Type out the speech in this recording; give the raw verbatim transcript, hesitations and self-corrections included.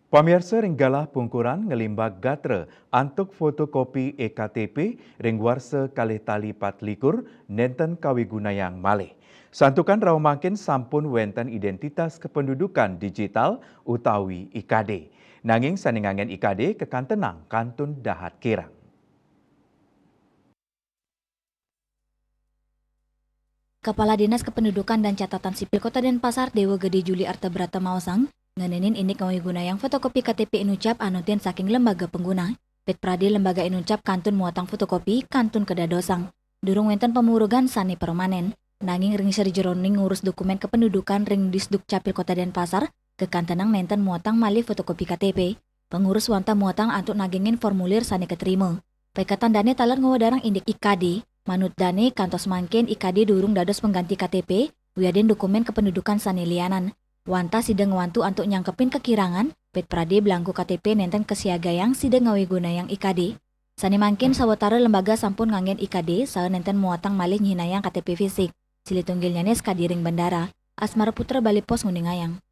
Pamiarsa, ring galah pungkuran nglimbak gatra antuk fotokopi e K T P ring warsa kalih tali patlikur nenten kawigunayang malih. Santukan rauh mangkin sampun wenten identitas kependudukan digital utawi I K D. Nanging sane ngangen I K D kakantenang kantun dahat kirang. Kepala Dinas Kependudukan dan Catatan Sipil Kota Denpasar, Dewa Gede Juli Artabrata maosang, ngenenin indik ngawigunayang fotokopi K T P inucap anutin saking lembaga pengguna. Pit prade lembaga inucap kantun muatang fotokopi, kantun kadadosang. Durung wenten pamurugan sane permanen. Nanging ring sajeroning ngurus dokumen kependudukan ring Disdukcapil Kota Denpasar, kakantenang nenten muatang malih fotokopi K T P. Pengurus wantah muatang antuk nagingin formulir sane katrima. Paiketan dane taler ngwedarang indik I K D. Manut dane, kantos mangkin I K D durung dados pengganti K T P, wiadin dokumen kependudukan sane lianan. Wantah sida ngwantu antuk nyangkepin kakirangan, pit prade belangko K T P nenten kasiagayang sida ngawigunayang I K D. Sane mangkin sawatara lembaga sampun ngangen I K D, saha nenten muatang malih nyihnayang K T P fisik. Silih tunggilnyane sakadi ring bandara. Asmara Putra, Bali Post, nguningayang.